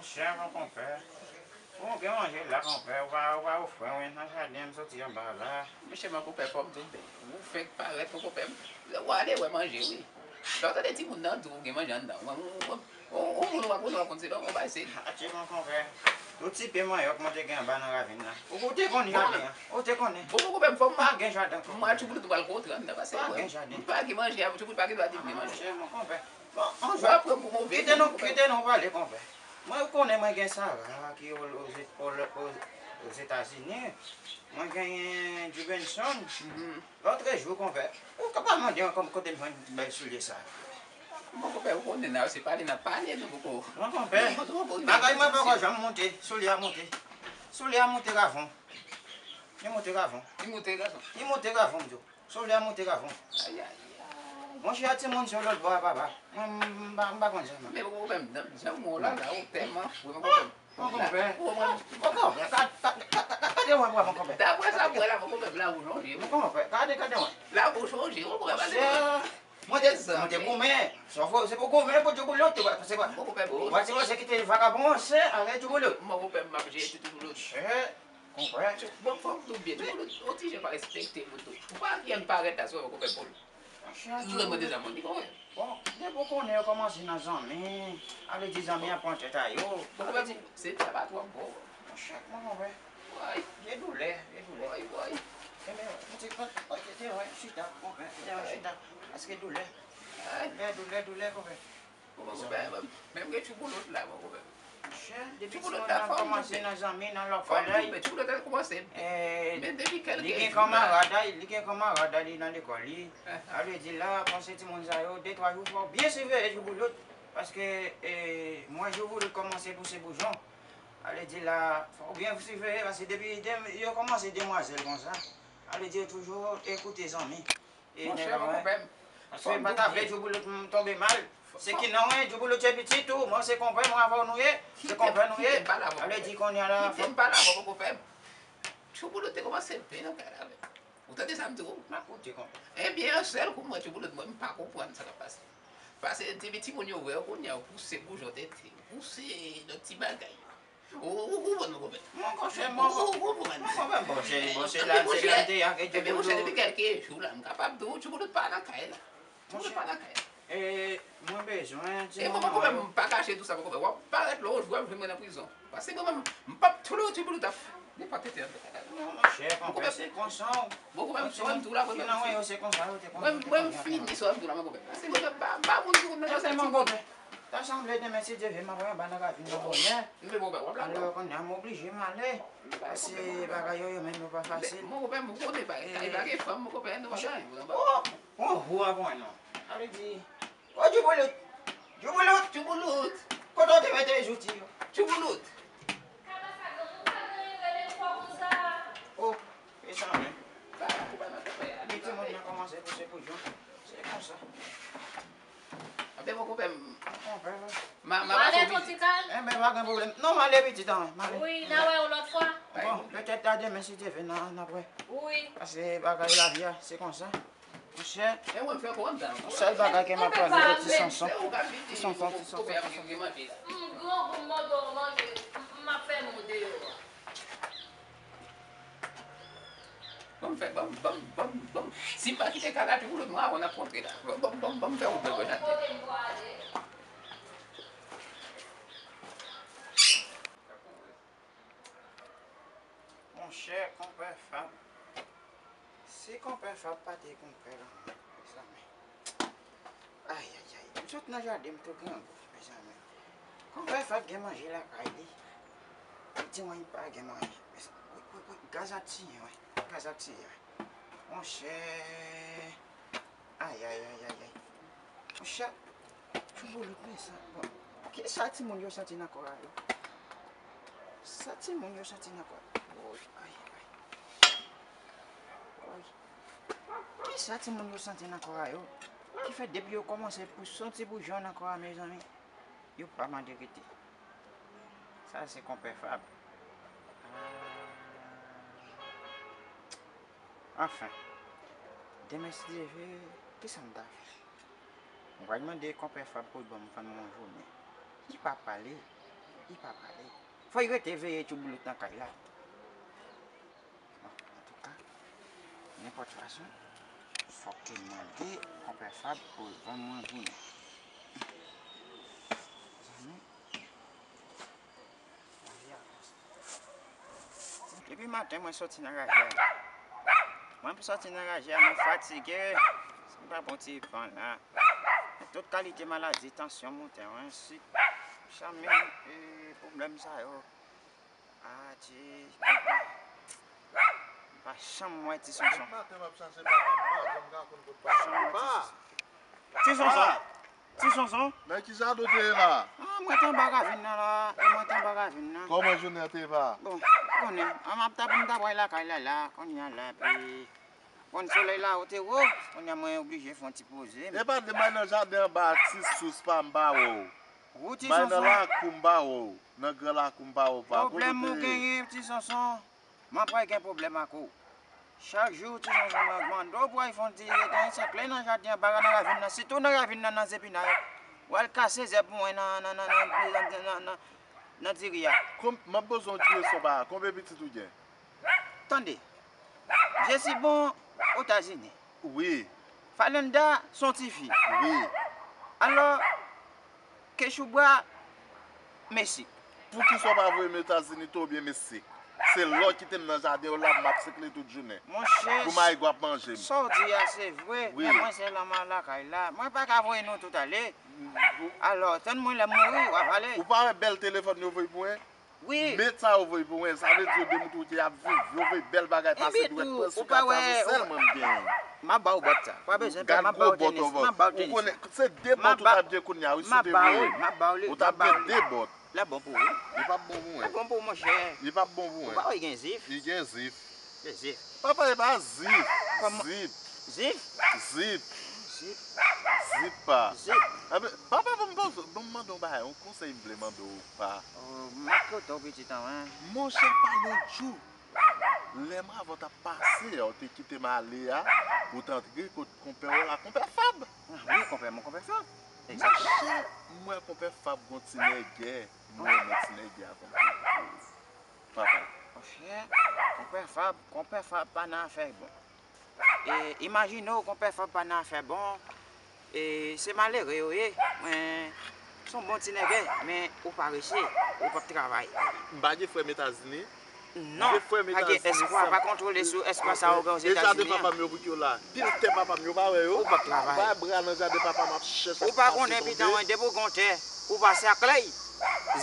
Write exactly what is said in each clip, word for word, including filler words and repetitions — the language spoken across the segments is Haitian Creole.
Chè, mon konpè. Ou gen manje la, konpè. Ou pa, ou pa ofri mwen nan jaden, m soti anba la. Mesye, mon konpè, fò m di w, ou fenk parèt, mon konpè. Ou ale wè manje, wi. Lè w tande timoun nan di w gen manje anndan, ou, ou, ou, ou moun ou pa konnen, w ap konn se lè w bay se. Atye, mon konpè. Ou tipe manyòk mwen te gen anba nan ravin nan. Ou, ou te konn jaden an. Ou te konnen. Bon, mon konpè, m fò m pa gen jaden, konpè. Mwen, tchouboulou, nou pral kontre anndan, paske pa gen jaden. M pa gen manje, tchouboulou pa gen dwa di m gen manje. Atye, mon konpè. Bon, w ap pran pou move, kite nou, kite nou pale, konpè. Mwen, ou konnen mwen gen Sara ki o, o, o, o, Ozetazini. Mwen genyen Jubenson. Lòtrejou, konpè, ou ka pa mande ankò kote m jwenn bèl soulye sa. Bon, konpè, ou konnen la, se pale n ap pale, nou poko. Bon, konpè, bagay mwen poko janm monte, soulye a monte. Soulye a monte ravon. Li monte ravon. Li monte ravon. Li monte ravon, m di w. Soulye a monte ravon. Ay, ay, ay. Monchè, a timoun sou lòt bò a papa. Mwen, m, m, m pa, m pa konn sa, non. Men ou menm, nan, jan mwen la, la, ou tèlman fou, mwen konprann. Mon konpè. Ou konprann? Mon konpè, ka, ka, ka, ka, ka, gade wè, wè, mon konpè. Daprè sa mwen la, mon konpè, la ou chonje, wi. Mon konpè, gade, gade wè. La ou chonje, mon konpè, pase. Monchè, mwen te, mwen te goumen. Sa fò, se pou goumen pou Djouboulot, ou pa, se pa. Mon konpè, ou pa se, se kite vagabon, se, ale Djouboulot. Mon konpè, m ap jere tout Djouboulot. Chè. Konpè. Bon, fò m di w byen, tou moun, yon ti jan pa respekte moun tou. Ou pa gen parèt la, sou konpè Pòl. Monchè, tou moun deja moun, li konpè. Bon, depi w konnen yo kòmanse nan zanmi, ale di zanmi an pran tèt a yo. Bon, konpè di, se sa pa twò bon. Monchè, kòman konpè? Woy. Gen doulè, gen doulè. Woy, woy. Enben, yon ti pran, woy, te, te, woy, chita, konpè, te, woy, chita. Paske doulè. Doulè, doulè, doulè, konpè. Bon, bon, konpè, bon, menm gen Tchouboulot la, bon, konpè. Monchè, depi Tchouboulot la, fò m kòmanse nan zanmi, nan lòt kòlèg. Tchouboulot la kòmanse. Men depi kèlke jou la. Li gen kanmarad a li, li gen kanmarad a li nan lekòl li. Sa vle di la, panse timoun sa yo, de twa jou, fò w byen siveye Tchouboulot. Paske, eh, mwen, Tchouboulot kòmanse pouse boujon. Sa vle di la, fò w byen siveye, paske depi de, yo kòmanse demwazèl konsa. Sa vle di yo toujou ekoute zanmi. E monchè, nèg la, mon konpè m. Paske m pa ta vle Djouboulot m tonbe mal. Se ki non, wi, Djouboulot se pitit ou. Mwen se konpè, mwen avè w nou ye. Se konpè nou ye. Sa vle di kounye a la. Kite m pale avè w, mon konpè m. Djouboulot te kòmanse byen nan kay la avè m. Ou tande sa m di w? M ap koute, konpè. Ebyen, yon sèl kou m wè Djouboulot, mwen, m pa konprann sa k ap pase. Paske depi timoun yo wè w kounye a, ou pouse boujon tete, ou pouse lòt ti bagay yo. Ou, ou konprann, mon konpè? Mon konpè, mon konpè, bon, se, bon, se la, se la, te, a, ke Djouboulot. Ebyen, monchè, depi kèlke jou la, m kapab di w, Djouboulot pa nan kay la. Djouboulot pa nan kay la. E, mwen bezwen ti manman yo. E mwen, mon konpè, m pa kache tou sa, mon konpè. W ap parèt lè w jwe, w ap jwenn mwen nan prizon. Paske mwen menm, m p ap toule w, Djouboulot ap nenpòt tete. Non, monchè, konpè, se konsa. Bon, konpè, m, sa m di w la, mwen menm, mwen, mwen fini sa m di w la, mon konpè. Paske mwen, m pa, m pa moun ki konn nan sa, mon konpè. Ta sanble demen, si Dye vle, m ap anba nan ravin nan bonè. Alò, kounye a, m oblije m ale. Paske bagay yo, yo menm, yo pa fasil. Mon konpè, m konnen pa, e pa gen fanm, mon konpè, nou pa gen anba. Oh, oh, oh, aprann non. Sa vle di, oh, Djouboulot. Djouboulot. Djouboulot. Kote w te mete zouti yo? Djouboulot. Oh, e sa menm. Ba, ou pa nan konpè a. Li di moun nan kòmanse pouse boujon. Se konsa. Anben, mon konpè m. Konpè, wi. Ma, ma pa fè vizit. Enben, pa gen pwoblèm. Non, m ale pitit an, m ale. Wi, n a wè w lòt fwa. Bon, petèt a demen, si Dye vle, n a, n ap wè. Wi. Paske bagay lavi a, se konsa. Monchè, e mwen fè kontan. Sèl bagay ke m ap pale de ti Sonson. Ti Sonson, ti Sonson, ti Sonson. M grangou, m mande w manje, m ap fè mou deyò a. Ban m fè, ban m, ban m, ban m, ban m. Si m pa kite kay la, tou moun mwen avè w n ap kontre la. Ban m, ban m, ban m fè wout nan gòj atè. Monchè, konpè Fab. Si konpè Fab pa te konpè lanmò, mezanmi. Ay, ay, ay. M sot nan jaden, m tou grangou, mezanmi. Konpè Fab gen manje lakay li. Li di mwen li pa gen manje. Mezanmi, wi, wi, wi, gaz ap tiye, wi. Gaz ap tiye, wi. Monchè. Ay, ay, ay, ay, ay. Monchè, Djouboulot, men sa. Bon, kisa timoun yo santi nan kò a yo? Sa timoun yo santi nan kò a yo? Woy, ay, ay. Woy. Kisa timoun yo santi nan kò a yo? Ki fè depi yo kòmanse pou santi boujon nan kò a, mezanmi, yo pa mande rete. Sa se konpè Fab. Ah. Anfen, demen si Dye vle, kisa m ta fè? Mwen pral mande konpè Fab pou l ban m fann mwen jounen. Li pa pale. Li pa pale. Fò y rete veye Tchouboulout nan kay la. Bon, antouka, nenpòt fason, fòk ke m mande Konpè Fab pou l vann mwen jounen. Zanmi, Depi maten mwen soti nan raje a. Mwen soti nan raje a, mwen fatige. Si m pa pran ti van la, tout kalite maladi, tansyon monte, wen, sik, chanmen, e, pwoblèm sa yo. Adye, m pa janm wè Ti Sonson. Depi maten m ap chache papa m, m pa janm ka konn kot papa m ye. Ti Sonson. Ti Sonson. Nan ki jaden w te ye la? Ah, mwen te anba ravin nan la. E mwen te anba ravin nan. Kòman jounen an te ye, pa? Bon, ou konnen, an m ap ta pou m ta pral lakay la la, kounye a la, epi, bon, solèy la ou te wo, kounye a mwen oblije fè yon ti poze. E pa de may nan jaden anba ti sous pa m pa wè w. Ou Ti Sonson. May nan lakou m pa wè w. Nan gran lakou m pa wè w pa. Pwoblèm ou genyen, Ti Sonson. M ap pral gen pwoblèm ak ou. Chak jou, Ti Sonson, mwen mande w pou w al fè yon ti, yon ti kle nan jaden an, pa nan ravin nan, sitou nan ravin nan, nan zepinay. W al kase zèb pou mwen nan, nan, nan, nan, nan, nan, nan, nan diri a. Konm, m ap poze yon ti kesyon, pa, konbyen pitit ou gen? Tande, Jesibon Otazini. Wi. Falenda se yon tifi. Wi. Alò, Kechoubwa Mesik. Poukisa w pa voye m Etazini tou oubyen Mesik? Se lè w kite m nan jaden w la, m ap sikle tout jounen. Monchè, pou mayigwa ap manje m. Sa w di a se vre, wi, men mwen se lanmò lakay la. Mwen pa ka voye nou tout ale. Alò, tann mwen lè m mouri, w a pale. Ou pa wè bèl telefòn yo voye pou mwen? Wi. Met sa yo voye pou mwen, sa vle di yo demontre w ke y ap viv, yo voye bèl bagay pase dwèt mwen sou katye a, se sèl mwen m genyen. M ap ba w bòt sa. Pa bezwen pè, m ap ba w tenis, m ap ba w tenis. Ou konnen, se de bòt ou t ap gen kounye a, wi, si w te voye. M ap ba w li, m ap ba w li. Ou t ap gen de bòt. L ap bon pou ou. Li p ap bon pou mwen. L ap bon pou ou, monchè. Li p ap bon pou mwen. Ou pa wè gen zif? Li gen zif. Gen zif. Papa, e pa zif. Kòman? Zip. Zif? Zip. Zip. Zip pa. Zip. Enben, papa, ban m poze, ban m mande w yon bagay, yon konsèy m vle mande w, pa. Oh, m ap koute w, pitit an, wi. Monchè, pa lòt jou, lè m avè w t ap pase a, w te kite m ale a, ou t antre kot konpè w la, konpè Fab. Ah, wi, konpè mwen, konpè Fab. Monchè, m wè konpè Fab gon ti nègè, m renmen ti nègè a konpè. Papa. Monchè, konpè Fab, konpè Fab pa nan afè bon. E, imajine w, konpè Fab pa nan afè bon. E, se malere yo ye. Men, se yon bon ti nègè, men ou parese, ou p ap travay. M pa gen frè m Etazini. Non, m gen frè m Etazini. Pa gen espwa, pa kontwole sou espwa sa yo gen Ozetazini an. E jaden papa m yo pou ki yo la? Pil tè papa m yo pa wè yo. Ou p ap travay. Ou pa wè bra nan jaden papa m ap chèch ap pase tonbe. Ou pa konnen, pitit an, depi w gen yon tè, ou pase ak klèy,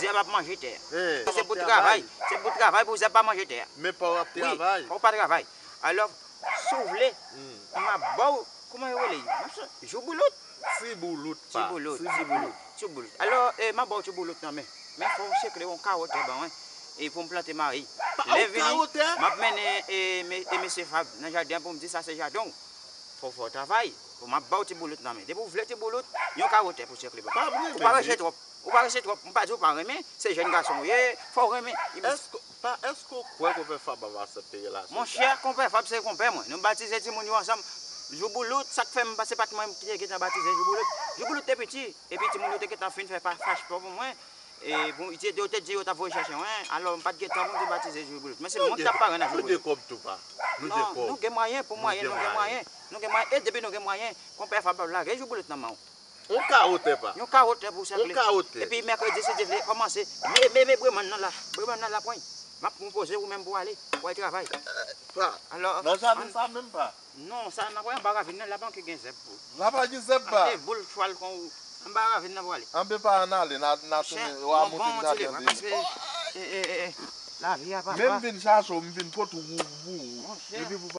zèb ap manje tè a. Se pou travay. Se pou travay pou zèb pa manje tè a. Men pa w ap travay. Wi, fò w pa travay. Alò, si w vle, m ap ba w, kòman yo rele? M ap se, jouboulout. Ti boulout, pa. Ti boulout, ti boulout, ti boulout. Alò, e, m ap ba w ti boulout nan men. Men fò w sekle yon kawo tè ban mwen. E pou m plante mayi. Lè vini, m ap mennen, e, me-, e mesye Fab nan jaden an pou m di sa se jaden w. Fò w fè w travay. Bon, m ap ba w ti boulout nan men. Depi w vle ti boulout, yon kawo tè pou sekle ban mwen. Ou parese twòp. Ou parese twòp. M pa di w pa renmen, se jèn gason w ye, fò w renmen. Èske, pa, èske w kwè konpè Fab ap aksepte relasyon sa? Monchè, konpè Fab se konpè mwen. Nou batize timoun yo ansanm. Jouboulout, sa k fè m pa, se pa t mwen ki te gentan batize Jouboulout. Jouboulout te piti, epi timoun yo te gentan fin fè pa, paspò pou mwen. E, bon, yo te, yo te di yo t ap voye chèche mwen, alò m pa t gen tan pou m te batize Jouboulout. Men se mwen ki t ap parenn a Jouboulout. Nou gen kòb tou, pa. Nou gen kòb. Non, nou gen mwayen, pou mwayen, nou gen mwayen. Nou gen mwayen, e depi nou gen mwayen, konpè Fab ap lage Jouboulout nan men w. Yon kawo tè, pa. Yon kawo tè pou w sekle. Yon kawo tè. Epi mèkredi, si Dye vle, kòmanse. Me, me, me bremann nan la. Bremann nan la, pran. M ap pwopoze ou menm pou w ale. Pou w al travay. Pa. Alò, nan jaden sa menm, pa? Non, sa nan anba ravin nan, la pa gen zèb pou. La pa gen zèb, pa. Ate boul chwal kon ou. Anba ravin nan pou w ale. Anben pa ann ale, n a, n a tounen, w a monte nan jaden an. Paske, e, e, e, e, lavi a, papa. Men m vin chache w, m vin pot ou, ou, ou. Monchè. Epi pou